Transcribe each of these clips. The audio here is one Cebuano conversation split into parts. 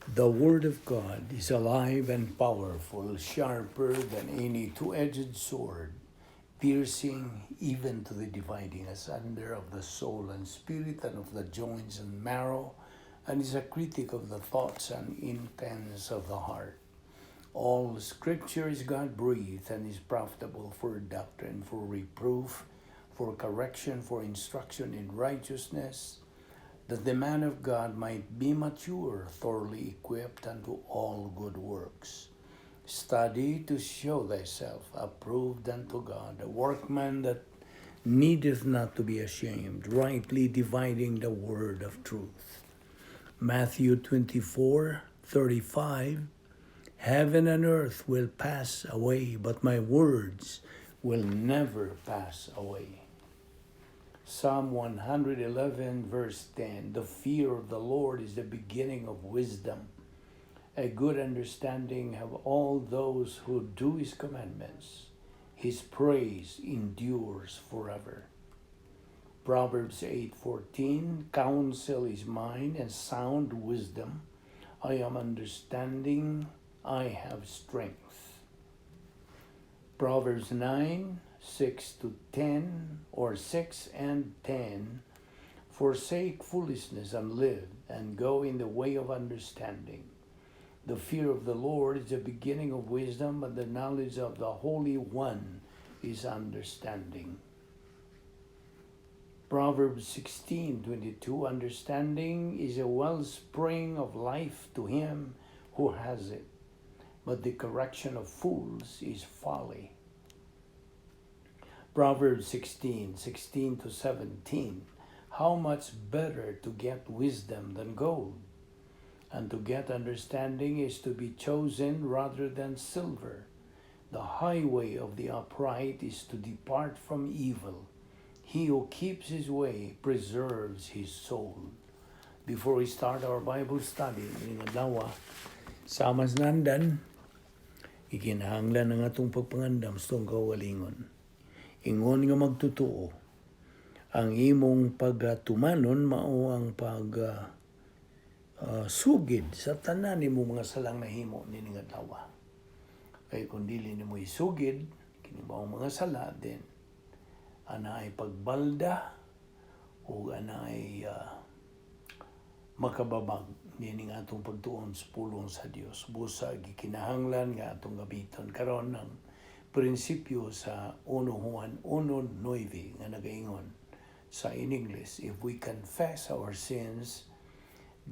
The Word of God is alive and powerful, sharper than any two edged sword, piercing even to the dividing asunder of the soul and spirit and of the joints and marrow, and is a critic of the thoughts and intents of the heart. All Scripture is God breathed and is profitable for doctrine, for reproof, for correction, for instruction in righteousness, that the man of God might be mature, thoroughly equipped unto all good works. Study to show thyself approved unto God, a workman that needeth not to be ashamed, rightly dividing the word of truth. Matthew 24:35. Heaven and earth will pass away, but my words will never pass away. Psalm 111, verse 10. The fear of the Lord is the beginning of wisdom. A good understanding have all those who do his commandments. His praise endures forever. Proverbs 8:14. Counsel is mine and sound wisdom. I am understanding, I have strength. Proverbs 9:6 to 10 or 6 and 10. Forsake foolishness and live, and go in the way of understanding. The fear of the Lord is the beginning of wisdom, but the knowledge of the Holy One is understanding. Proverbs 16:22. Understanding is a wellspring of life to him who has it, but the correction of fools is folly. Proverbs 16:16 to 17. How much better to get wisdom than gold, and to get understanding is to be chosen rather than silver. The highway of the upright is to depart from evil. He who keeps his way preserves his soul. Before we start our Bible study, ning adlaw, sama sa nandan, ikinahanglan ang atong pagpangandam sa atong kaugalingon. Ingon nga magtotoo, ang imong pagtumanon mao ang pag sugid sa tanan nimo mga salang nahimo nining adlaw. Kay kung dili nimo isugid kini maong mga sala, then anaay pagbalda o anaay makababag nining atong pagtuon sa pulong sa Dios. Busa gikinahanglan nga atong gamiton karon ang prinsipyo sa 1 Juan 1:9 nga nagaingon sa in English, "If we confess our sins,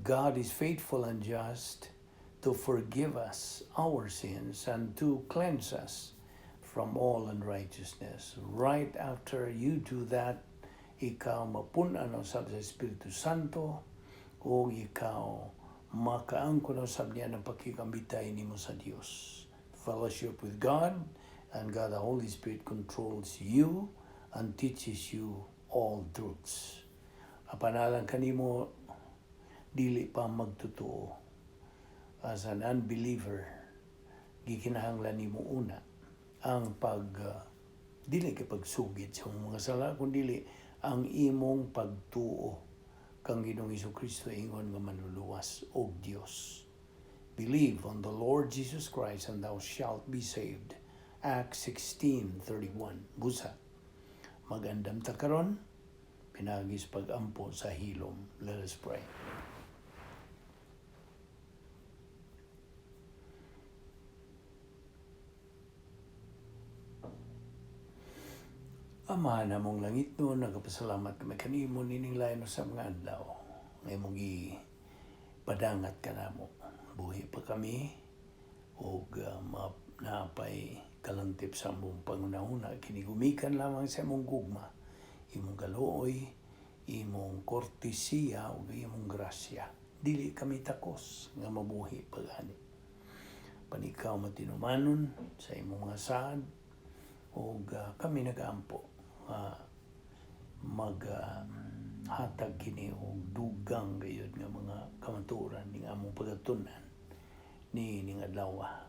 God is faithful and just to forgive us our sins and to cleanse us from all unrighteousness." Right after you do that, ikaw mapun-an usab sa Espiritu Santo o ikaw makaangkon usab niya ng pakikambitay nimo sa Dios. Fellowship with God, and God the Holy Spirit controls you and teaches you all truths. Apan alang kanimo dili pa magtotoo as an unbeliever, gikinahanglan nimo una ang pag dili kay pagsugid sa imong mga sala, kundi ang imong pagtuo kang Ginoong Kristo ingon nga manluluwas og Dios. Believe on the Lord Jesus Christ and thou shalt be saved. Acts 16:31. Busa magandam ta karon pinaagi sa pag-ampo sa hilom. Let us pray. Ama namong langit no, nagapasalamat kami kanimo nining lain sa mga adlaw. Nga imong padangat kanamo. Buhi pa kami og naapay kalantip sa among pangunahuna, kini gumikan lamang sa imong gugma, imong kaluoy, imong kortesiya ug imong grasya. Dili kami takos nga mabuhi pag-ani. Panikaw matinumanon sa imong mga saad ug kami nagaampo nga mag hatag kini og dugang gayud nga mga kamatuoran ning among pagatunan ni ning adlaw.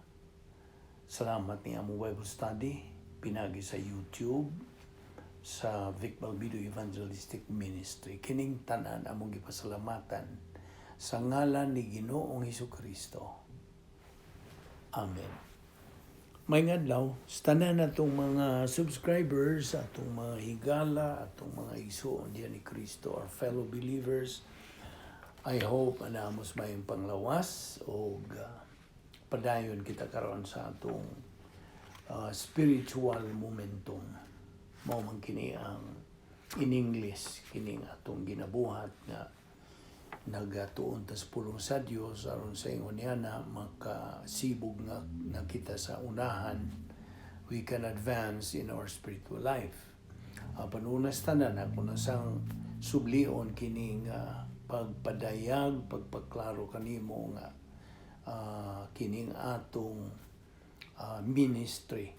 Salamat ni among Bible study pinagi sa YouTube sa Vic Balbido Evangelistic Ministry. Kining tanan among gipasalamatan Sa ngalan ni Ginoong Kristo. Amen. Maayong adlaw sa tanan natong mga subscribers, atong mga higala, atong mga igsuon diyan ni Kristo, our fellow believers. I hope ana mos maayong panglawas og padayon kita karon sa atong spiritual momentum. Mao man kini ang in English kining atong ginabuhat nga nagatuon ta sa pulong sa Dios aron sa ingon niya na makasibog nga na kita sa unahan, we can advance in our spiritual life. Apan una sa tanan, ako na sang sublion kining pagpadayag, pagpaklaro kanimo nga kining atong ministry,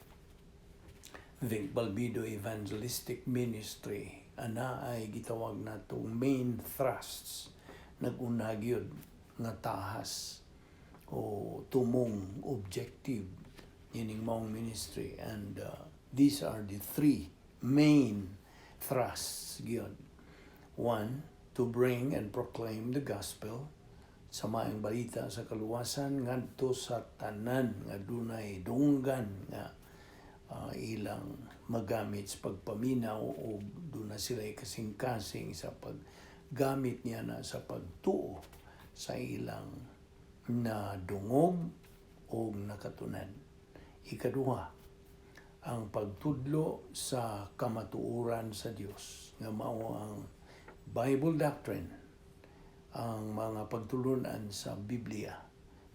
the Balbido Evangelistic Ministry, ana ay gitawag natong main thrusts, naguna gyud nga tahas o tumong objective ining maong ministry, and these are the three main thrusts gyud. One, to bring and proclaim the gospel, sa maayong balita sa kaluwasan, ngadto sa tanan nga dunay dunggan nga ilang magamit sa pagpaminaw o duna sila kasing-kasing sa paggamit niya na sa pagtuo sa ilang nadungog o nakatunan. Ikaduha, ang pagtudlo sa kamatuoran sa Dios nga mao ang Bible doctrine, ang mga pagtulunan sa Biblia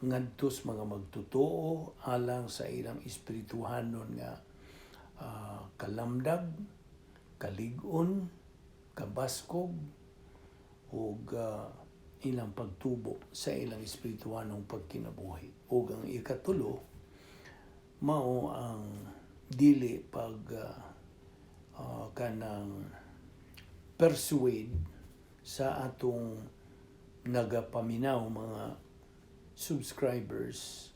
ngadto sa mga magtotoo alang sa ilang espirituhanon nga kalamdag, kalig-on, kabaskog ug ilang pagtubo sa ilang espirituhanong pagkinabuhi. Ug ang ikatulo mao ang dili pag kanang persuade sa atong nagapaminaw, mga subscribers.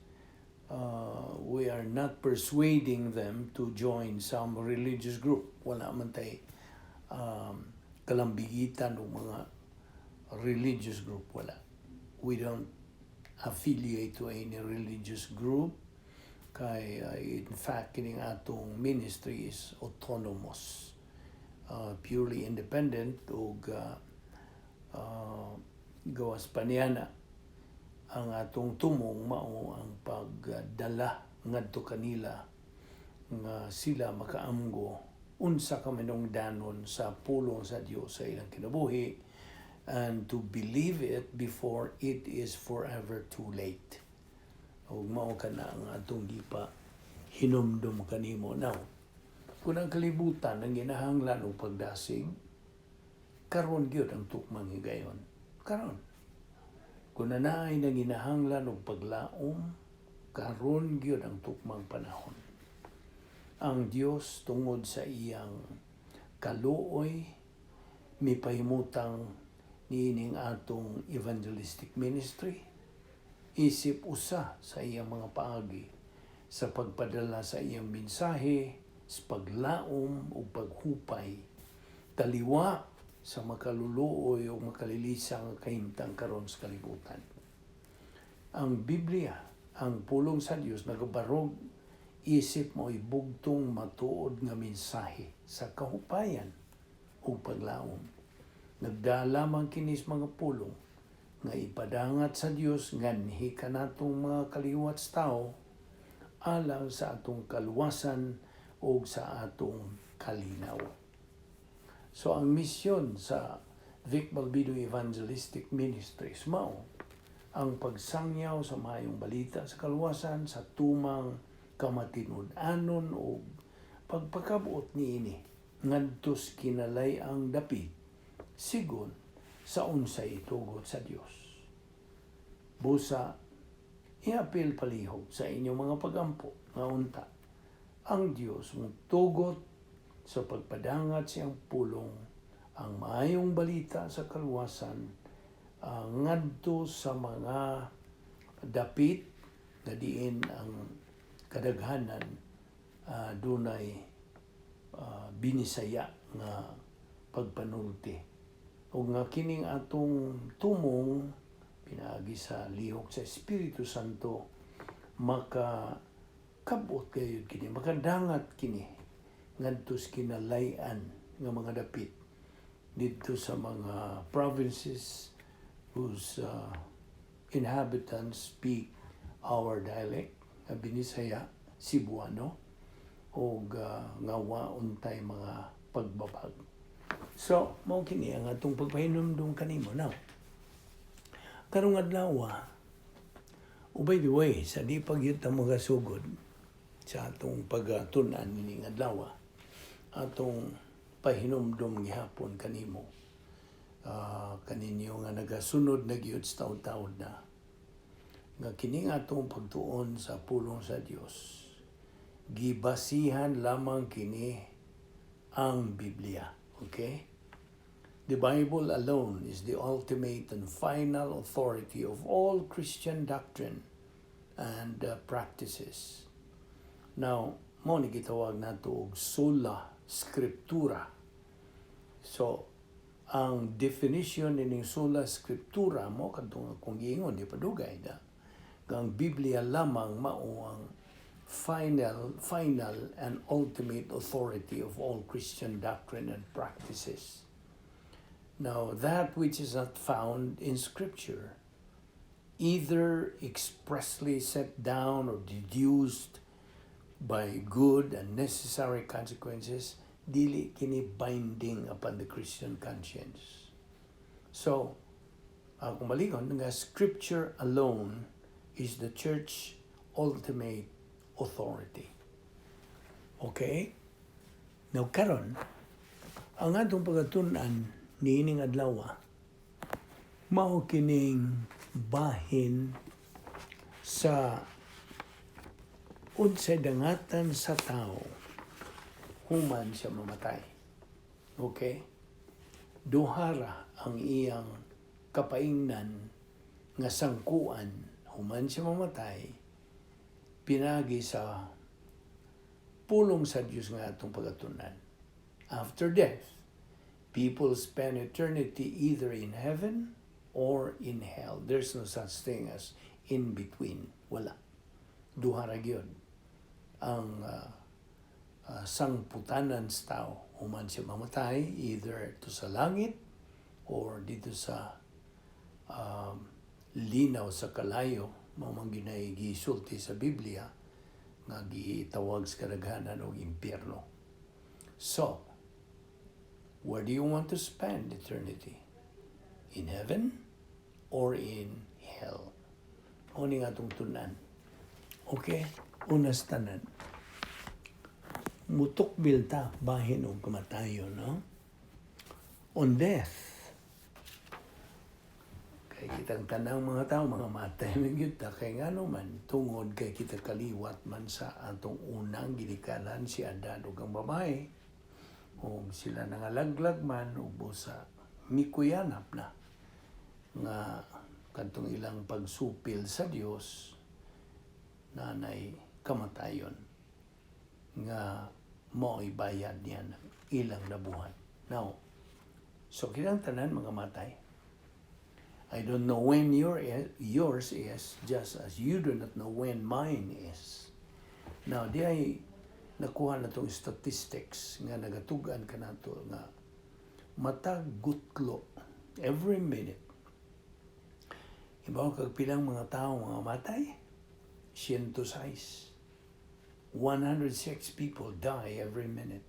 We are not persuading them to join some religious group. Wala man tay kalambigitan o mga religious group, wala. We don't affiliate to any religious group kay in fact kining atong ministry is autonomous, purely independent, ug gawas pa niya na ang atong tumong mao ang pagdala ngadto kanila nga sila makaamgo unsa kaminungdanon sa pulong sa Dios sa ilang kinabuhi and to believe it before it is forever too late. Ug mao kana ang atong gipa hinumdum kanimo. Now, kung ang kalibutan ang ginahanglan og pagdasig, karon gyud ang tukmang higayon. Karon kung naay nanginahanglan og paglaom, karon gyud ang tukmang panahon. Ang Dios, tungod sa iyang kaluoy, mipahimutang niining atong evangelistic ministry isip usa sa iyang mga paagi sa pagpadala sa iyang mensahe sa paglaom ug paghupay taliwa sa makaluluoy o makalilisang kahimtang karon sa kalibutan. Ang Biblia, ang pulong sa Dios, nagabarog isip mo bugtong matuod nga mensahe sa kahupayan ug paglaom. Nagdala man kinis mga pulong nga ipadangat sa Dios nganhi kanatong mga kaliwat sa tao alang sa atong kaluwasan ug sa atong kalinaw. So ang misyon sa Vic Balbido Evangelistic Ministries mao ang pagsangyaw sa maayong balita sa kaluwasan sa tumang kamatinud-anon o pagpakabuot niini ngadto sa kinalay-ang dapit sigon sa unsay itugot sa Dios. Busa iapil palihog sa inyong mga pagampo nga unta ang Dios tugot sa pagpadangat siyang pulong, ang maayong balita sa kaluwasan, ngadto sa mga dapit nga diin ang kadaghanan dunay binisaya nga pagpanulti ug nga kining atong tumong Pinaagi sa lihok sa Espiritu Santo, maka kabot gayud kini, makadangat kini ngadto sa kinalayan nga mga dapit didto sa mga provinces whose inhabitants speak our dialect nga Binisaya, Cebuano, og nga wa untay mga pagbabag. So, mao kini ang atong pagpahinumdum kanimo now. Karong adlaw, oh, by the way, sa di pa gyud ta magasugod sa atong pagtun-an nining adlaw, atong pahinumdum gihapon kanimo, kaninyo nga nagasunod na gyud sa taud-taud na nga kini nga atong pagtuon sa pulong sa Dios, gibasihan lamang kini ang Biblia. Okay? The Bible alone is the ultimate and final authority of all Christian doctrine and practices. Now, mao ni gitawag nato og sola scriptura. So, ang definition nining sola scriptura mao kadtong akong giingon di pa dugay da. Ang Biblia lamang mao ang final and ultimate authority of all Christian doctrine and practices. Now, that which is not found in Scripture, either expressly set down or deduced by good and necessary consequences, dili kini binding upon the Christian conscience. So, akong balikon nga Scripture alone is the church ultimate authority. Okay? Now karon, ang atong pagtun-an niining adlaw mao kining bahin sa unsay dangatan sa tao human siya mamatay. Okay? Duhara ang iyang kapaingnan nga sangkuan human siya mamatay pinagi sa pulong sa Dios nga atong pagatun-an. After death, people spend eternity either in heaven or in hell. There's no such thing as in between. Wala. Duha ra gyud ang sangputanan sa tao human siya mamatay, either to sa langit or didto sa linaw sa kalayo, mao man ginay gisulti sa Biblia nga gitawag sa kadaghanan og impyerno. So, where do you want to spend eternity? In heaven or in hell? Mao ni nga atong tun-an. Okay? Unas tanan. Mutukbil ta bahin og kamatayon, no? On death. Kay kitang tanang mga tao, mga matay man gyud ta, kay ngano man, tungod kay kita kaliwat man sa atong unang ginikanan, si Adan ug ang babae, ug sila nangalaglag man ug busa mikuyanap na nga kadtong ilang pagsupil sa Dios nanay kamatayon nga mao'y bayad niya ng ilang nabuhat. Now, so kitang tanan mga matay. I don't know when yours is, just as you do not know when mine is. Now, diay nakuha na tong statistics nga nagatug-an kanato nga matag gutlo, every minute. Ibaw kag pilang mga tao mga matay? 106. 106 people die every minute.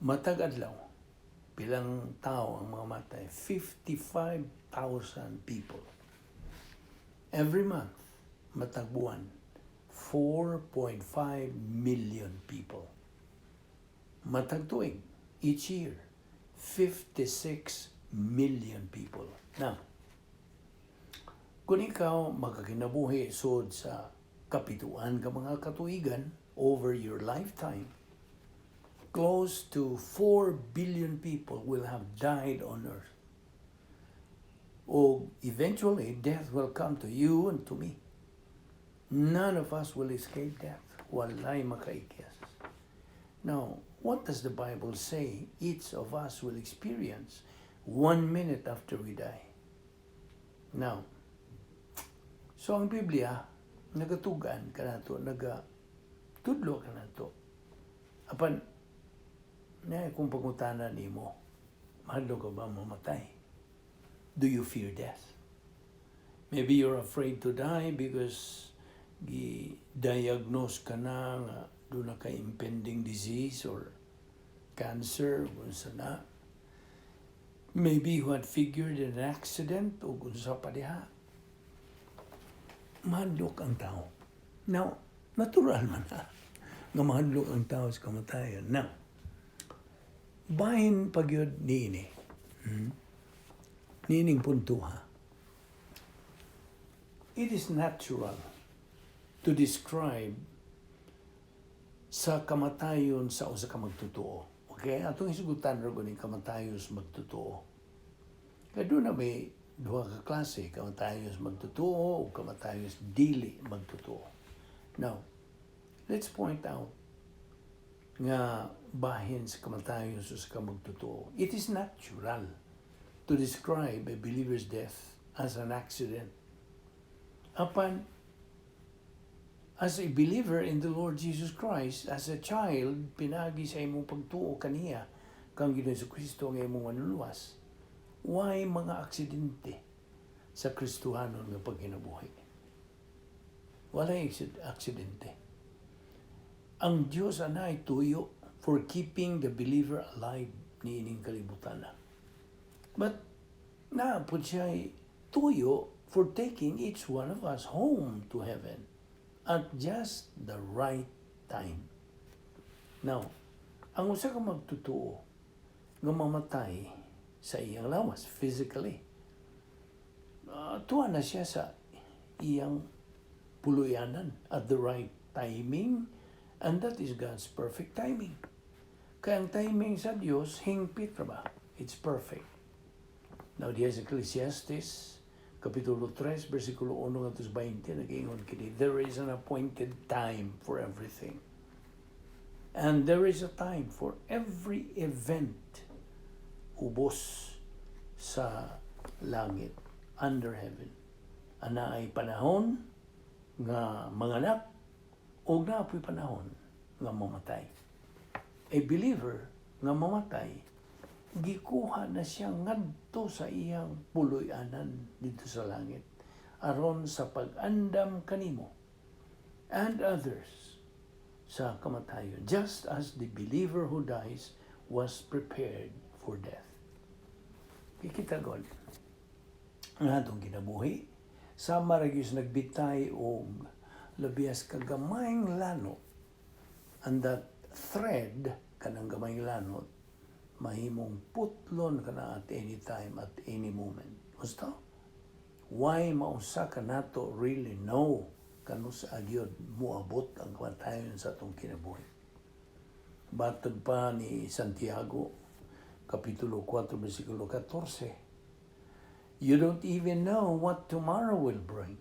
Matag adlaw, pilang tao ang mga matay? 55,000 people. Every month, matag buwan, 4.5 million people. Matag tuig, each year, 56 million people. Now, kung ikaw makakinabuhi sud sa kapituan ka mga katuigan over your lifetime, close to 4 billion people will have died on earth. O eventually, death will come to you and to me. None of us will escape death. Walay makaikyas. Now, what does the Bible say each of us will experience one minute after we die? Now, so ang Biblia, nagatugan kanato, nagatudlo kanato. Apan, na kung pangutana nimo, mahadlok ka ba mamatay? Do you fear death? Maybe you're afraid to die because gi-diagnose ka na nga duna ka impending disease or cancer kung sa na. Maybe you had figured an accident o kung sa pa diha. Mahadlok ang tao. Now, natural man na nga mahadlok ang tao sa kamatayon. Now, bahin pa gyud niini. Niining punto ha. It is natural to describe sa kamatayon sa usa ka magtotoo. Okay? Atong hisgutan ra gud kamatayon sa magtotoo. Kay duna may duha ka klase, kamatayon sa magtotoo o kamatayon sa dili magtotoo. Now, let's point out nga bahin sa kamatayon sa usa ka magtotoo. It is natural to describe a believer's death as an accident. Apan, as a believer in the Lord Jesus Christ, as a child, pinagi sa imong pagtuo kaniya, kang Ginoong Kristo ang imong manluluwas, way mga aksidente sa Kristohanon nga pagkinabuhi? Walay aksidente. Ang Diyos anay tuyo for keeping the believer alive niining kalibutan na. But naa pod siya tuyo for taking each one of us home to heaven at just the right time. Now, ang usa ka magtotoo nga mamatay sa iyang lawas physically, tuwa na siya sa iyang puluyanan at the right timing, and that is God's perfect timing. Kaya ang timing sa Diyos, hingpit ra ba? It's perfect. Now, diya sa Ecclesiastes, Kapitulo 3, versikulo 1 ngadto sa 20, nag-ingon kini, "There is an appointed time for everything. And there is a time for every event ubos sa langit, under heaven. Anaay panahon nga manganak o naa po'y panahon nga mamatay." A believer nga mamatay, gikuha na siya ngadto sa iyang puloy-anan dito sa langit aron sa pag-andam kanimo and others sa kamatayon, just as the believer who dies was prepared for death. Kikita God ang atong kinabuhi sama ra gyud sa nagbitay og labias kagamayng lanot, and that thread kanang gamayng lanot mahimong putlon ka na at any time, at any moment. Gusto? Way mausa ka nato really know kanus-a gyud muabot ang kamatayon sa atong kinabuhi. Batod pa ni Santiago, Kapitulo 4, versikulo 14, you don't even know what tomorrow will bring,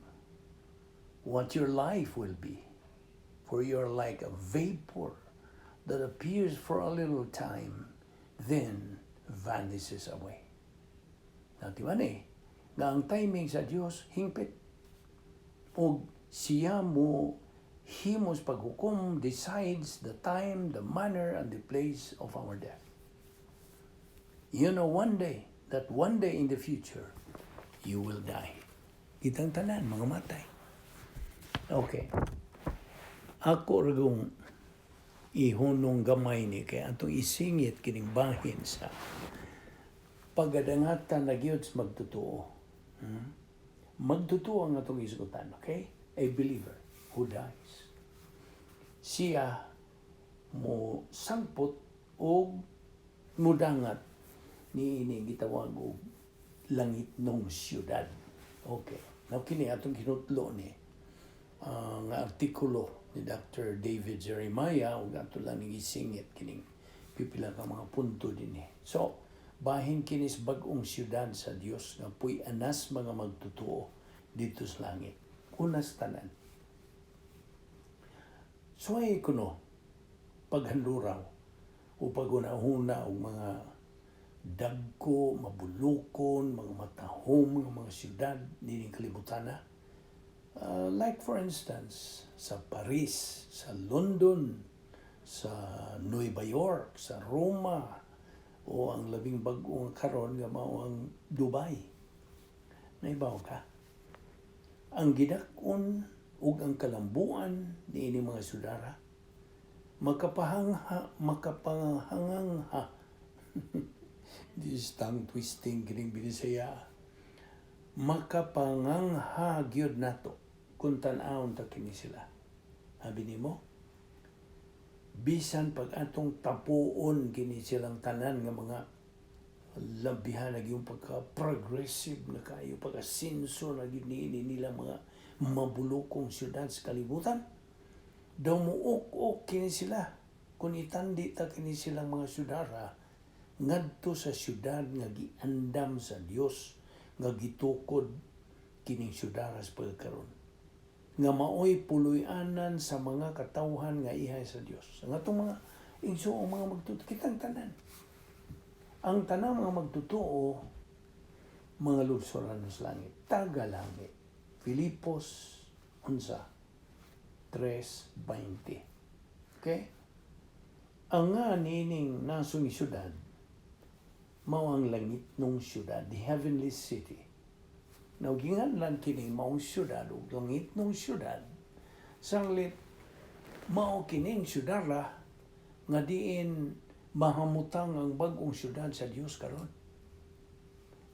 what your life will be, for you're like a vapor that appears for a little time, then vanishes away. Now, di ba ni? Nga ang timing sa Dios hingpit. O siya mo himos paghukom, decides the time, the manner, and the place of our death. You know one day, that one day in the future, you will die. Kitang tanan, mga matay. Okay. Ako ra gung ihunong gamay ni kay atong isingit kining bahin sa pagadangatan na gyud sa magtotoo. Magtotoo ang atong isgutan, okay? A believer who dies. Siya mo sangpot og mudangat ni ini gitawag og langitnong siyudad. Okay. Now kini atong kinutlo ni nga artikulo ni Dr. David Jeremiah ug ato lang ning isingit kining pipila ka mga punto dinhi. So, bahin kinis bag-ong siyudad sa Dios nga puy-anas mga magtotoo dito sa langit. Unas tanan. Suway kuno paghanduraw o pagunahuna og mga Dagko, mabulukon, mga matahom nga mga syudad nining kalibutana. Like for instance, sa Paris, sa London, sa Nueva York, sa Roma, o ang labing bag-o nga karon nga mao ang Dubai. Naibaw ka? Ang gidak-on ug ang kalambuan niini mga syudara makapahangha, makapahangangha. This tongue twisting kining Binisaya. Makapangangha gyud nato kung tan-awon ta kini sila. Abi nimo, bisan pag atong tapuon kini silang tanan nga mga labihan na yung pagka-progressive na kayo, pagka-senso na gyud niini nila mga mabulukong syudad sa kalibutan. Daw muuk-ok kini sila kung itandi ta kini silang mga syudara ngadto sa syudad nga giandam sa Dios nga gitukod kining syudara sa pagkaron nga maoy puloy-anan sa mga katawhan nga ihay sa Dios. Ang atong mga igsuong mga magtutuo, kitang tanan. Ang tanang mga magtotoo, mga lungsuranon sa langit, taga langit. Filipos unsa 3:20. Okay? Ang nga nining nasong syudad, mao ang langitnong syudad, the heavenly city. Now, ginganlan kining maong syudad ug langitnong syudad, sanglit mao kining syudara nga diin mahamutang ang bag-ong syudad sa Dios karon.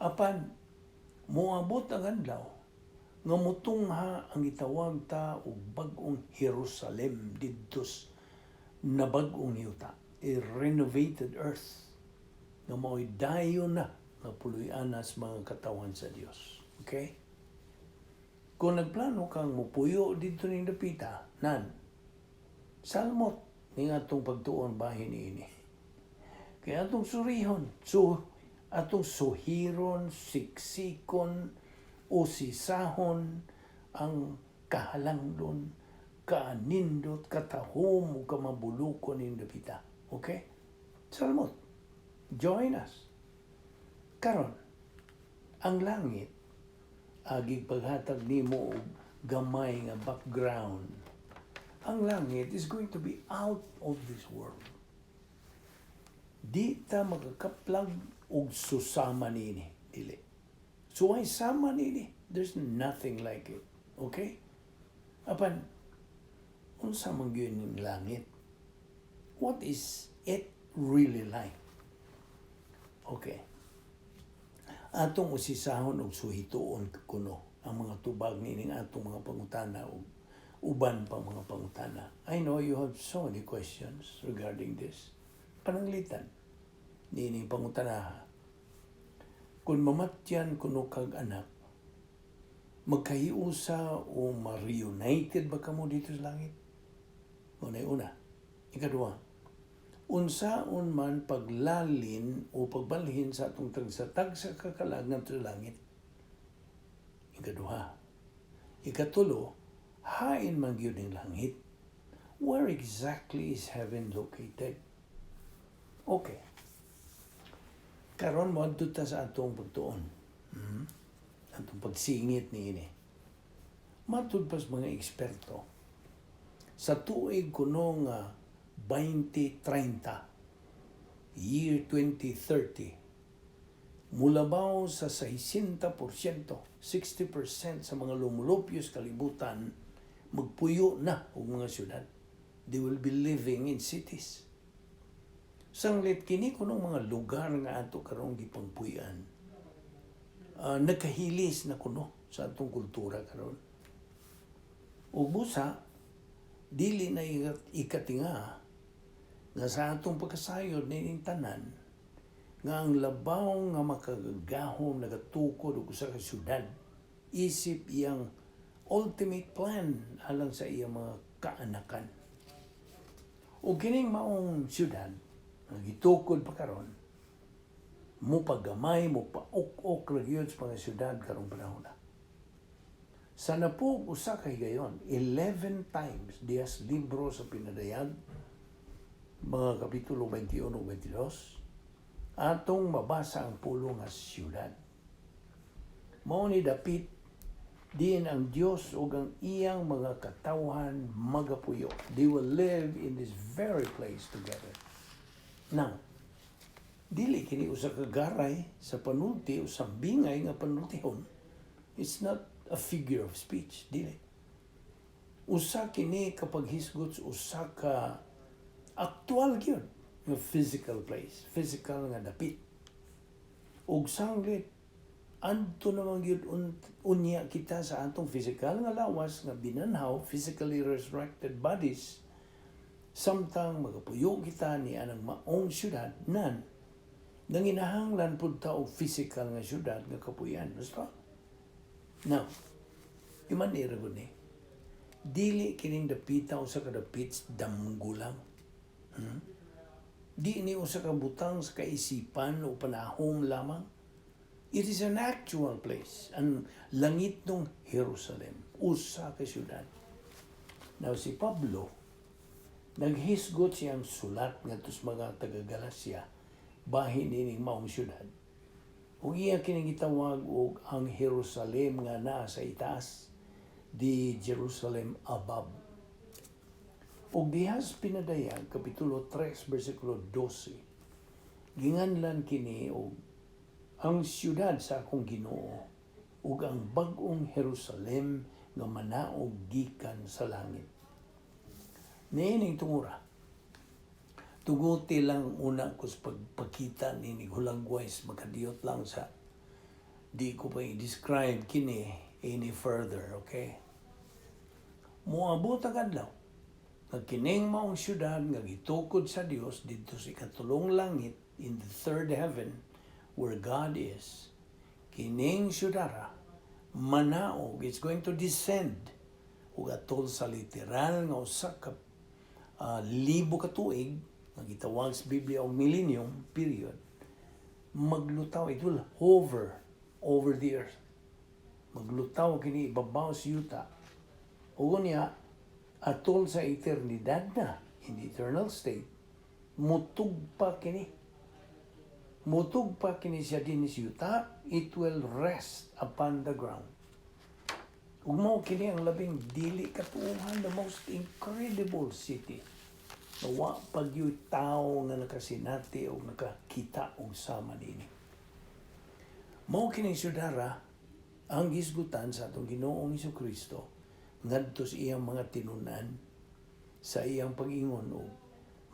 Apan moabot ang adlaw nga mutungha ang gitawag ta og bag-ong Jerusalem didto na bag-ong yuta, a renovated earth nga mao'y dayon na nga puloy-anan sa mga katawan sa Dios. Okay? Kung nagplano kang mupuyo didto ning dapita, nan, salmot ning atong pagtuon bahin niini. Kaya atong surihon, so atong suhiron, siksikon, usisahon ang kahalangdon, kaanindot, katahom, ug kamabulukon ning dapita. Okay? Salmot. Join us. Karon, ang langit, agig paghatag nimo og gamay nga background. Ang langit is going to be out of this world. Di ta makakaplag og susama niini. Dili. So why sama niini? There's nothing like it. Okay? Apan, unsa man gyud ning langit? What is it really like? Okay. Atong usisahon og suhituon kuno ang mga tubag nining atong mga pangutana ug uban pa mga pangutana. I know you have so many questions regarding this. Pananglitan nining pangutana. Kung mamatyan kuno kag anak, magkahiusa o ma-reunited ba kamo didto sa langit? Una una. Ikaduha, unsaon man paglalin o pagbalhin sa atong tagsa-tagsa ka kalag ngadto sa langit? Ikaduha. Ikatulo, hain man gyud ang langit? Where exactly is heaven located? Okay. Karon mo ta sa atong pagtuon. Atong pagsingit niini. Matud pa sa mga eksperto, sa tuig kuno nga 2030, year 2030, mulabaw sa 60%, 60% sa mga lumulupyo sa kalibutan magpuyo na og mga syudad. They will be living in cities. Sanglit kini kunong mga lugar nga ato karong gipangpuy-an, nagkahilis na kuno sa atong kultura karon. Ug busa dili na ikatinga nga sa atong pagkasayod nining tanan nga ang labaw nga makagagahom nagatukod og usa ka syudad isip iyang ultimate plan alang sa iyang mga kaanakan. Ug kining maong syudad nga gitukod pa karon mo pagamay, mo pauk-ok ra gyud sa mga syudad karong panahon na. Sa napug usa ka higayon, 11 times diha sa libro sa Pinadayag, mga kapitulo 21 ug 22, Atong mabasa ang pulong nga "siyudad". Mao ni dapit diin ang Dios ug ang iyang mga katawhan magapuyo. They will live in this very place together. Now, dili kini usa ka garay sa panulti o sambingay nga panultihon. It's not a figure of speech, dili. Usa kini kapag hisgot sa usa ka aktual gyud nga physical place, physical nga dapit. Ug sanglit adto naman gyud unya kita sa atong physical nga lawas nga binanhaw, physically resurrected bodies, samtang magapuyo kita ni anang maong syudad nan nanginahanglan pud ta og physical nga syudad nga kapuyan. Basta. Now, iman ni ra ni. Dili kining dapita usa ka dapit damgo lang. Di ni usa ka butang sa kaisipan o panahom lamang. It is an actual place. Ang langit ng Jerusalem. Usa ka syudad. Now, si Pablo, naghisgot siyang sulat ngadto sa mga taga-Galacia bahin ining maong syudad. Ug iya kining gitawag og ang Jerusalem nga naa sa itaas, the Jerusalem above. Ug diha sa Pinadayag, Kapitulo 3, versikulo 12, ginganlan kini og ang siyudad sa akong Ginoo ug ang bag-ong Jerusalem nga manaog gikan sa langit. Niining tungura, tuguti lang una ko sa pagpakita ni hulagways, makadiyot lang sa di ko pa i-describe kini any further, okay? Moabot ang adlaw nga kining maong syudad nga gitukod sa Dios didto sa ikatulong langit, in the third heaven where God is, kining syudara manaog, it's going to descend, ug atol sa literal nga usa ka libo ka tuig nga gitawag sa Biblia og millennium period, maglutaw. It will hover over the earth. Maglutaw kini ibabaw sa yuta ug unya atol sa eternidad na, in the eternal state, mutugpa kini. Mutugpa kini siya din sa yuta. It will rest upon the ground. Ug mao kini ang labing dili katuohan, the most incredible city na wa pa gyud tao nga nakasinati o nakakita og sama nini. Mao kini syudara ang gisgutan sa atong Ginoong Kristo ngadto sa iyang mga tinunan sa iyang pag-ingon og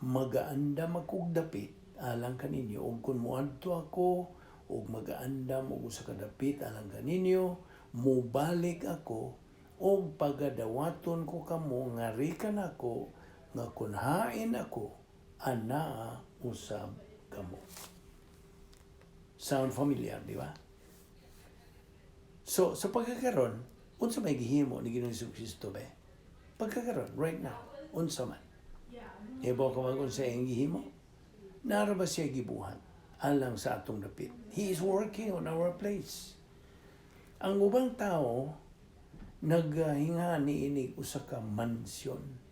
magaandam akog dapit alang kaninyo, ug kun moadto ako ug magaandam og usa ka dapit alang kaninyo, mobalik ako ug pagadawaton ko kamo ngari kanako, nga kun hain ako, anaa usab kamo. Sound familiar, di ba? So, sa pagkakaron, unsa may gihimo ni Ginoong Kristo be? Pagkakaron, right now, unsa man? Ibaw ka man kung sa iyang gihimo? Naa ra ba siya gibuhat alang sa atong dapit? He is working on our place. Ang ubang tao, naghinga ni inig usa ka mansyon.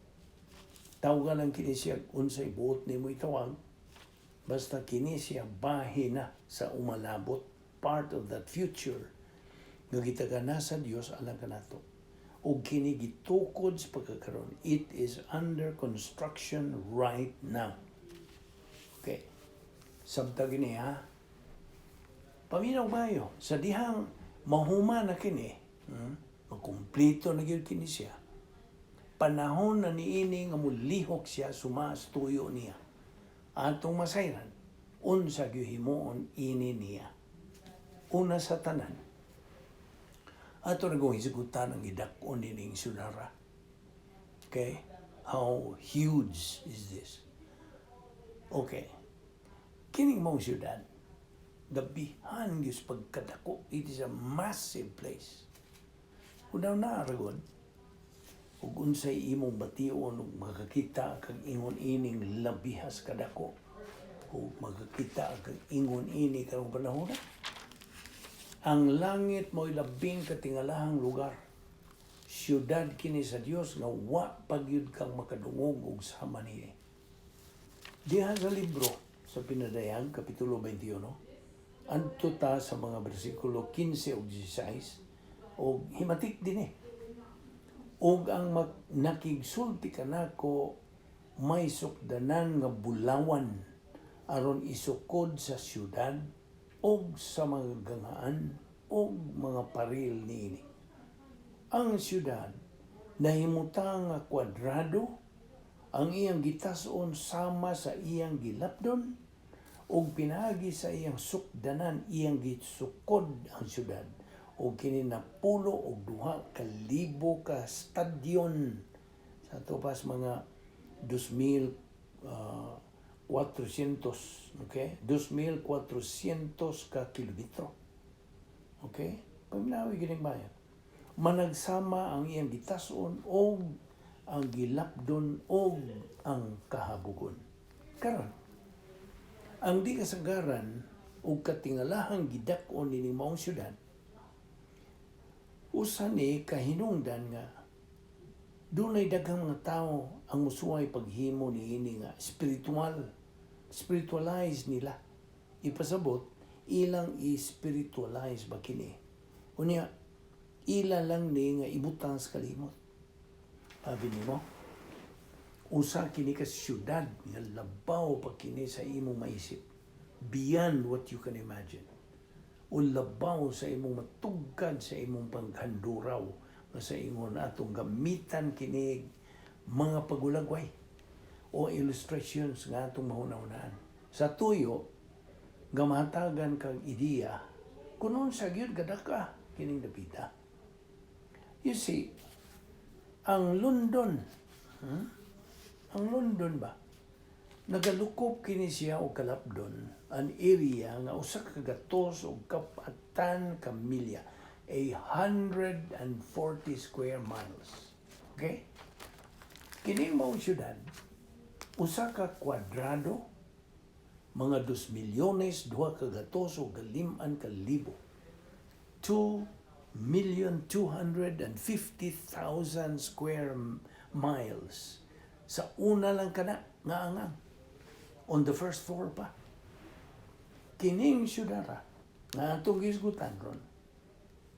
Tawagan lang kini siya unsay buot nimo itawag. Basta kini siya bahin na sa umalabot, part of that future nga gitagana sa Dios alang kanato. Ug kini gitukod sa pagkakaron. It is under construction right now. Okay. Sabta gini ha. Paminaw mayo sa dihang mahuman na kini, makumplito na gyud kini siya. Panahon na niini nga mulihok siya sumas tuyo niya. Atong masayran, unsa gyud himuon ini niya? Una sa tanan, ato na kong hisgutan ang gidak-on nining syudara. Okay? How huge is this? Okay. Kining mong syudad, gabihan gyud sa pagkadako. It is a massive place. Unaw na ragod, ug unsay imong bation ug makakita kag ingon ining labihas kadako ug makakita kag ingon ini karong panahon? Ang langit mo'y labing katingalahang lugar. Siyudad kini sa Dios nga wa pa gyud kang makadungog og sama niya. Diha sa libro Sa Pinadayag, Kapitulo 21. Adto ta sa mga bersikulo 15 ug 16 og himatik dinhi. "Ug ang nakigsulti kanako may sukdanan nga bulawan aron isukod sa syudad ug sa mga ganghaan ug mga paril niini. Ang syudad nahimutang nga kwadrado, ang iyang gitas-on sama sa iyang gilapdon, ug pinaagi sa iyang sukdanan iyang gisukod ang syudad, ug kini 92,000 ka stadyon," sa tupas mga 2,400, okay, 2,400 ka kilometro, okay? Paminawi kining bayan. "Managsama ang iyang gitason og ang gilapdon og ang kahabugon." Karon, ang di kasagaran og katingalahang gidak-on nining maong syudad, usa ni kahinungdan nga dunay daghang mga tawo ang musuway paghimo niini nga spiritual, spiritualize nila. Ipasabot, ilang i-spiritualize ba kini. Unya, ila lang ni nga ibutang sa kalimot. Sabi nimo, usa kini ka syudad nga labaw pa kini sa imong maisip. Beyond what you can imagine. O labaw sa imong matugkad sa imong panghanduraw nga sa ingon atong gamitan kini mga pagulagway o illustrations nga atong mahuna-hunaan. Sa tuyo, nga mahatagan kag ideya kung unsa gyud kadaka kining dapita. You see, ang London, Ang London ba? Nagalukop kini siya og kalapdon, an area nga 104 ka milya, 140 square miles. Okay? Kining maong syudad, usa ka kwadrado, mga 2,205,000. 2,250,000 square miles. Sa una lang kana nga angang. On the first floor pa. Kining syudara nga atong gisgutan ron,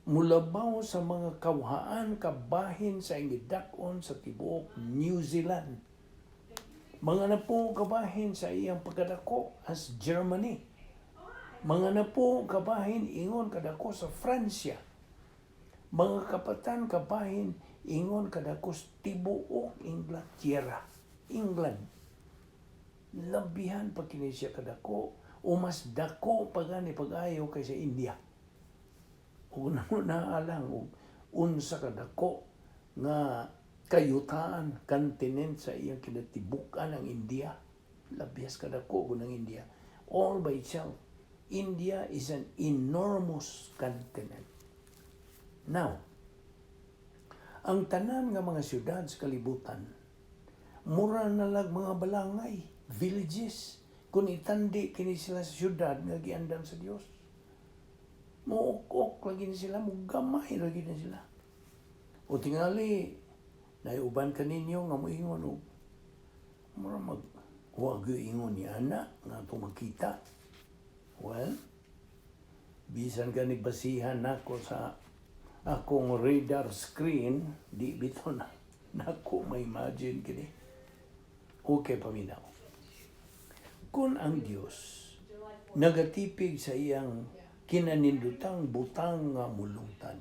mulabaw sa mga kawhaan kabahin sa gidak-on sa tibuok New Zealand. Mga napo kabahin sa iyang pagkadako as Germany. Mga napo kabahin ingon kadako sa Francia. Mga kapatan kabahin ingon kadako sa tibuok Inglaterra. England. Labihan pa kini siya kadako o mas dako pa gani pag-ayo kaysa India. Ug na lang og unsa kadako nga kayutaan, continent sa iyang kinatibuk-an ang India. Labias kadako gud ang India. All by itself. India is an enormous continent. Now, ang tanan nga mga syudad sa kalibutan, mura na lag mga balangay, villages, kung itandi kini sila sa syudad nga giandam sa Dios. Muok-ok lagi ni sila, mugamay lagi ni sila. O tingali, naiuban kaninyo nga moingon og mura mag wag ingon ni ana nga atong makita. Well, bisan gani basihan nako sa akong radar screen, di bitaw na nako ma-imagine kini. Okay, paminaw. Kung ang Dios nagatipig sa iyang kinanindutang butang nga mulungtad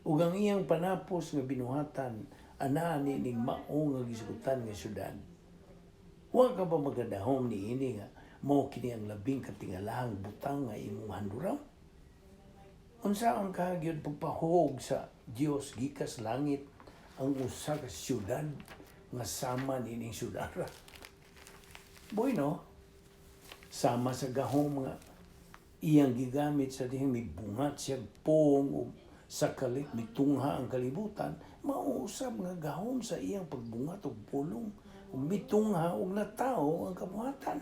ug ang iyang panapos nga binuhatan anaa ning mao nga gisgutan nga syudad, wa ka ba magadahom niini nga mao kini ang labing katingalahang butang nga imong handuraw? Unsa ang kahagyod pagpahog sa Dios gikas langit ang usa ka syudad nga sama niining syudara? Bueno, sama sa gahom nga iyang gigamit sa dihang mibungat siya pong ug sa kalit mitungha ang kalibutan, mausab nga gahom sa iyang pagbungat og pulong ug mitungha og natao ang kabuhatan.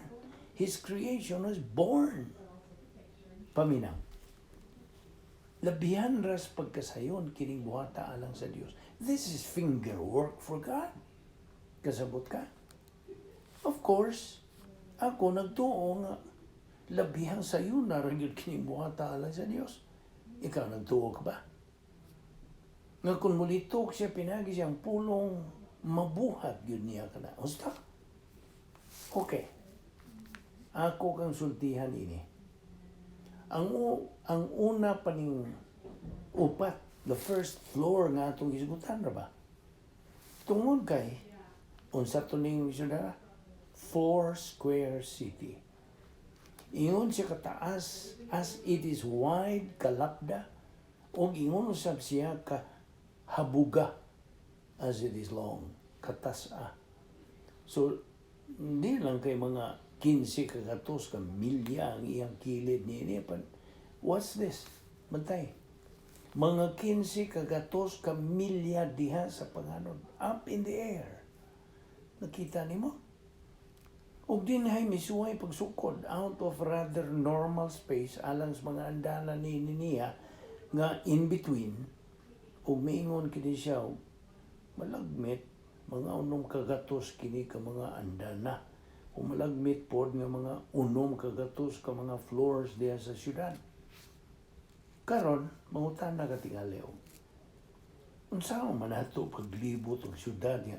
His creation was born. Paminaw. Labihan ras pagkasayon kining buhata alang sa Dios. This is finger work for God. Kasabot ka? Of course, Ako nagtuo nga labihang sayuna ra gyud kining buhata alang sa Dios. Ikaw, nagtuo ka ba? Nga kung mulitok siya pinagi siyang pulong, mabuhat gyud niya kana. Husta? Okay. Ako kang sultihan ini. Ang una pa ning upat, the first floor nga atong hisgutan ra ba? Tungod kay unsa to ning syudad? Four square city. Ingon siya kataas as it is wide, kalapda, ug ingon usab siya ka habuga as it is long, katasa. So hindi lang kay mga 15 kagatos ka milya ang iyang kilid niini. But what's this? Bantay. Mga 15 kagatos ka milya diha sa panganod. Up in the air. Nakita nimo? Ug dinhay misuway pagsukod out of rather normal space alang sa mga andana ni niya nga in between, ug miingon kini siya malagmit mga 600 kini ka mga andana o malagmit pod nga mga 600 ka mga floors diha sa syudad. Karon, mangutana ka tingali og unsa man ato paglibot og syudad niya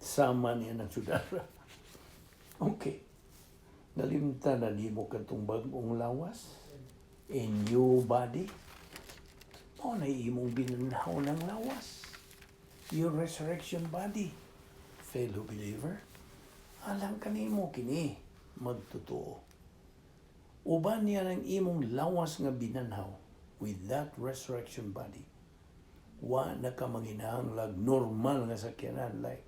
sama niya ng syudad? Okay. Nalimtan na nimo kadtong bag-ong lawas, a new body. Mao na imong binanhaw ng lawas. Your resurrection body. Fellow believer, alang kanimo kini magtotoo. Uban niya ng imong lawas nga binanhaw with that resurrection body. Wa na ka manginahanglag normal nga sakyanan like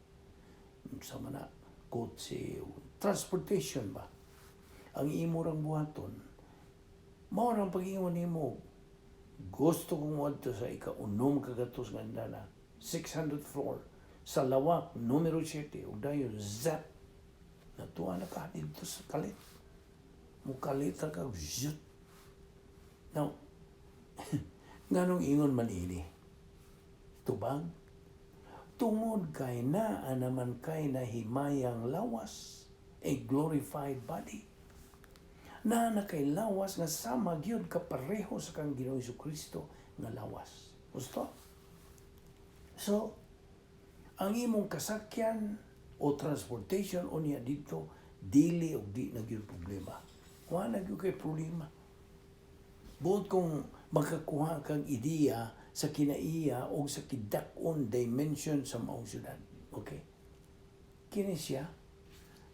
sa mana kotse, transportation ba. Ang imo rang buhaton, mao rang pag-ingon nimo, gusto kong moadto sa ika-600 nga andana, 600 floor, sa lawak numero 7, ug dayon zap, natuwa na ka didto sa kalit. Mukalit ra ka, zut. Now, nganong ingon man ini? Tubag? Tungod kay naa naman kay nahimayang lawas, a glorified body. Naa na kay lawas nga sama gyud kapareho sa kang Ginoong Kristo nga lawas. Gusto? So, ang imong kasakyan o transportation unya dito, dili og di na gyud problema. Wa na gyud kay problema. Buot kung makakuha kang ideya sa kinaiya o sa kidak-on dimension sa maong syudad. Okay? Kini siya,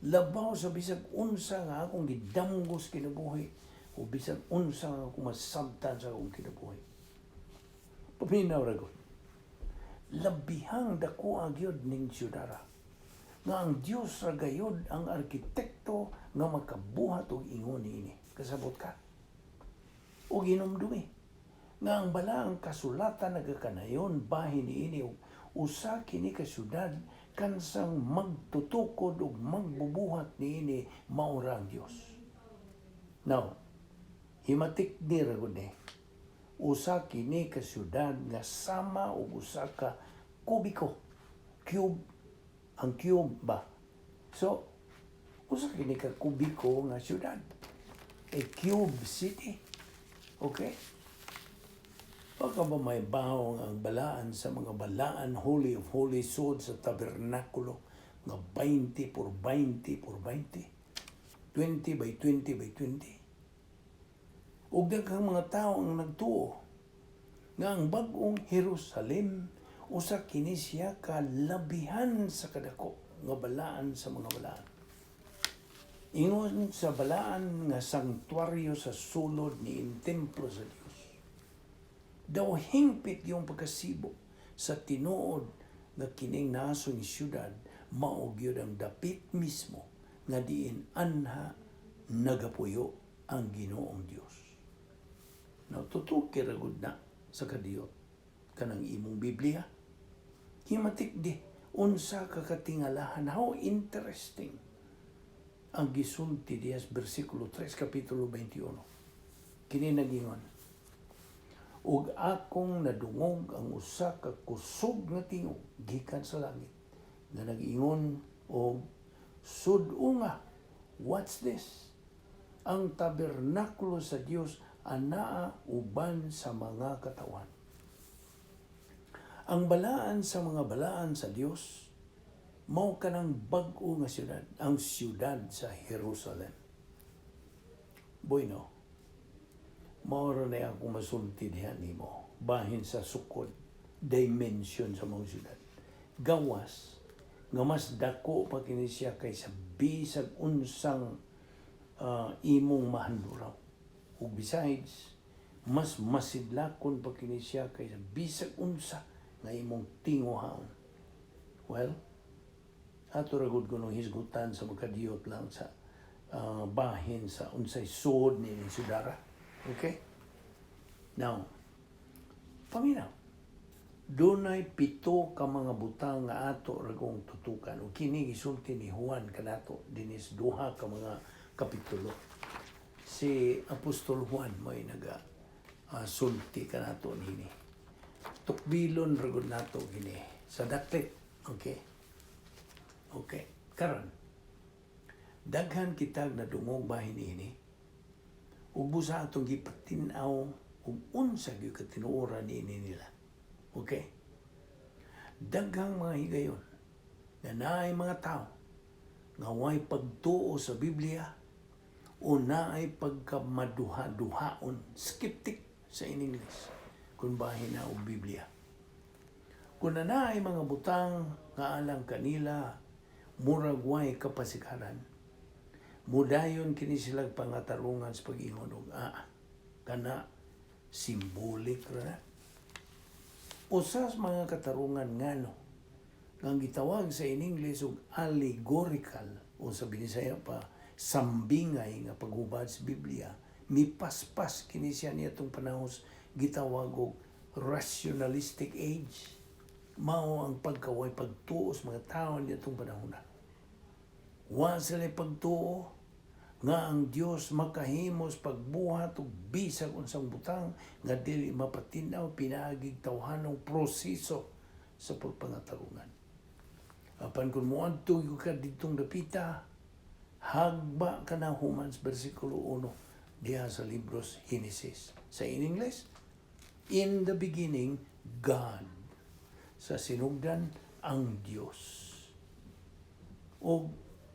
labaw sa bisag unsa nga akong gidamgos kinabuhi o bisag unsa nga akong masabtan sa akong kinabuhi. Paminaw ra gud. Labihang dako ang gyud ning syudara. Nga ang Dios ra gayud ang arkitekto nga makabuhat og ingon niini. Kasabot ka? O ginomdumi nga ang balaang kasulatan nagakanayon bahin niini og usa kini ka syudad kansang magtutukod og magbubuhat niini mao ra ang Dios. Now, himatik ni ra gud ni. Usa kini ka syudad nga sama og usa ka kubiko. Cube, ang cube ba? So, usa kini ka kubiko nga syudad. A cube city. Okay? Baka ba may bahong ang balaan sa mga balaan, Holy of Holies, sud sa tabernakulo nga 20 por 20 por 20? 20 by 20 by 20. Ug daghang mga tao ang nagtuo nga ang bag-ong Jerusalem usa kini siya kalabihan sa kadako nga balaan sa mga balaan. Ingon sa balaan nga sanktuaryo sa sulod ni templo sa Dios. Daw hingpit yung pagkasibo sa tinuod nga kining nasong syudad mao gyud ang dapit mismo nga diin anha nagapuyo ang Ginoong Dios. Now, tutuki ra gud na sa kadiyot kanang imong Biblia. Himatik di unsa ka katingalahan, how interesting ang gisulti diya sa bersikulo 3, kapitulo 21. Kini nagingon, "Ug akong nadungog ang usa ka kusog nga tingog gikan sa langit nga nag-ingon og, 'Sud-unga What's this? Ang tabernakulo sa Dios anaa uban sa mga katawan. Ang balaan sa mga balaan sa Dios mao kanang bag-o nga syudad, ang syudad sa Jerusalem. Bueno, mao ra na akong masulti diha nimo bahin sa sukod, dimension sa mga syudad. Gawas nga mas dako pa kini siya kaysa bisag unsang imong mahanduraw. Ug besides, mas masidlakon pa kini siya kaysa bisag unsa nga imong tinguhaon. Well, ato ra gud kuno hisgutan sa magkadiyot lang sa bahin sa unsay suod ni siyudara. Okay? Now, paminaw. Dunay pito ka mga butang nga ato ra gong tutukan. Ug kini gisulti ni Juan kanato dinis duha ka mga kapitulo. Si Apostol Juan mo'y naga sulti kanato nini. Tukbilon ra gud nato kini sa daklit. Okay? Okay. Karon, daghan kitag nadungog bahin ini. Ug busa atong gipatin-aw ug unsa gyud katinuoran niini nila. Okay? Daghang mga higayon nga naay mga tao nga way pagtuo sa Biblia o naay pagkamaduha-duhaon, skeptic sa in English, kung bahin na og Biblia. Kung naay mga butang nga alang kanila murag way kapasikaran, mudayon kini sila pangatarungan sa pag-ingon og kana symbolic ra na. Usa sa mga katarungan ngano nga ang gitawag sa in English og allegorical o sa Binisaya pa sambingay nga paghubad sa Biblia, mipaspas kini siya niadtong panahon gitawag og rationalistic age. Mao ang pagkaway pagtuo sa mga tao niadtong panahon na. Wa sila pagtuo nga ang Dios makahimos pagbuhat og bisag unsang butang nga dili mapatin-aw pinaagig tawhanong proseso sa pagpangatarungan. Apan kung moadto ka ditong dapita, hagba ka na human sa versikulo 1 diha sa libros Genesis. Sa in English, "In the beginning, God." Sa sinugdan, ang Dios. O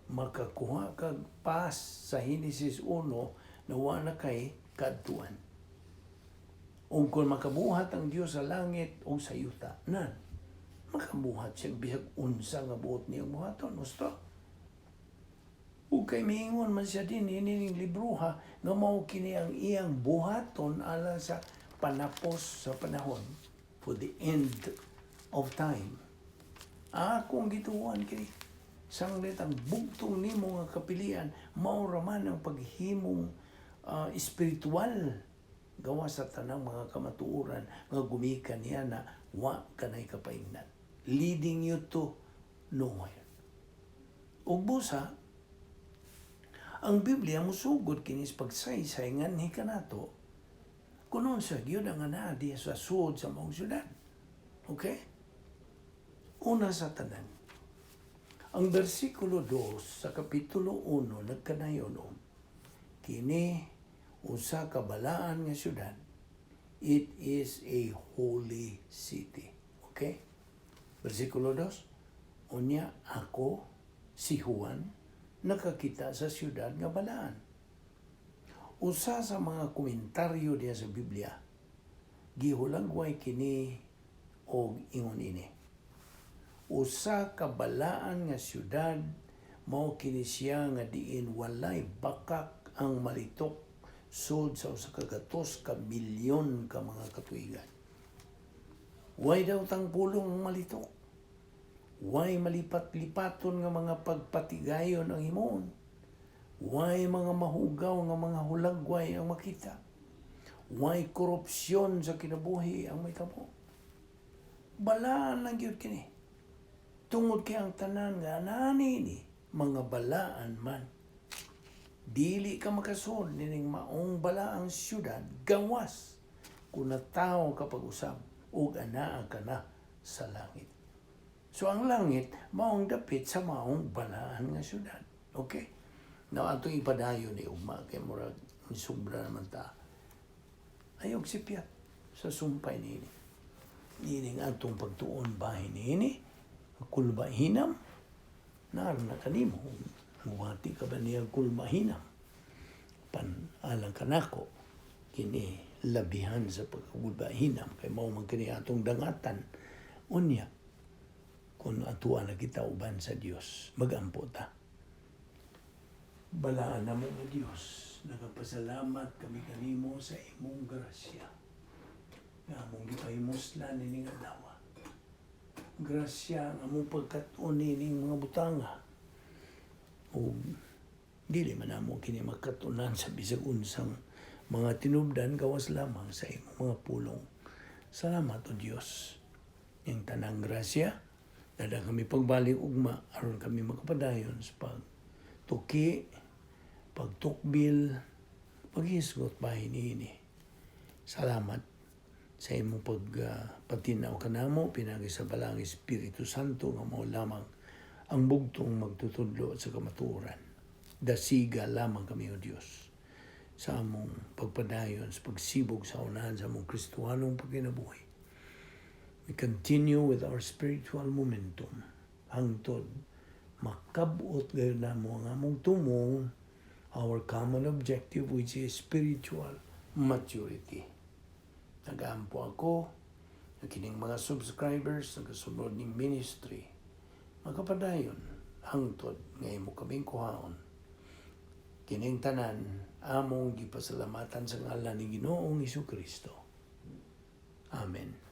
makakuha kag pas sa Genesis 1 na wa na kay kadtuan. Ug kung makabuhat ang Dios sa langit o sa yuta, nan, makabuhat siya bisag unsa nga buot niyang buhaton. Gusto? Ug kay miingon man siya din ning libroha nga mao kini ang iyang buhaton alang sa panapos sa panahon, for the end of time. Akong gituohan kini. Sanglit ang bugtong nimo nga kapilian mao ra man ang paghimong espiritual gawa sa tanang mga kamatuoran nga gumikan niya na wa kanay kapaingnan, leading you to nowhere. Ug busa, ang Biblia musugod kini sa pagsaysay nganhi kanato kung unsa gyud ang anaa diha sa suod sa maong syudad. Okay? Una sa tanan, ang versikulo 2 sa kapitulo 1 nagkanayon og kini usa ka balaan nga syudad. It is a holy city. Okay? Versikulo 2. "Unya ako, si Juan, nakakita sa syudad nga balaan." Usa sa mga komentaryo diha sa Biblia, gihulagway kini og ingon ini. Usa ka balaan nga syudad mao kini siya nga diin walay bakak ang malitok sud sa 100 ka milyon ka mga katuigan. Way daw tang pulong ang malitok. Way malipat-lipaton nga mga pagpatigayon ang himuon. Way mga mahugaw nga mga hulagway ang makita. Way korupsyon sa kinabuhi ang mahitabo. Balaan lang gyud kini. Tungod kay ang tanan nga anani ni mga balaan man. Dili ka makasud nining maong balaang syudad gawas kung natawo ka pag-usab ug anaa ka na sa langit. So ang langit maong dapit sa maong balaan nga syudad. Okay? Now, atong ipadayon ni ugma kay murag sobra naman ta. Ayaw sipyat sa sumpay niini. Niining atong pagtuon bahin niini, kulbahinam, naara na kanimo. Muwati ka ba niya kulbahinam? Pan alang kanako, kini labihan sa pagkulbahinam kay mao man kini atong dangatan. Unya, kung atuan na kita uban sa Dios, magampo ta. Balaan namo nga Dios, nagapasalamat kami kanimo sa imong grasya. Nga among gipahimuslan nining adlaw. Grasya ang among pagkat-on nining mga butanga. O dili man namo kini makatunan sa bisag unsang mga tinubdan gawas lamang sa imong mga pulong. Salamat, O Dios. Yung tanang grasya, dada kami pagbalik ugma aron kami makapadayon sa pagtuki, pagtukbil, paghisgot bahin niini. Salamat sa imong pagpatinaw kanamo pinagi sa Balaang Espiritu Santo nga mao lamang ang bugtong magtutudlo sa kamatuoran. Dasiga lamang kami, O Dios, sa among pagpadayon sa pagsibog sa unahan sa among Kristohanong pagkinabuhi. We continue with our spiritual momentum hangtod makabot gayud namo ang among tumong, our common objective, which is spiritual maturity. Nagaampo ako na kining mga subscribers nagasunod ning ministry makapadayon hangtod nga imo kaming kuhaon. Kining tanan among gipasalamatan sa ngalan ni Ginoong Kristo. Amen.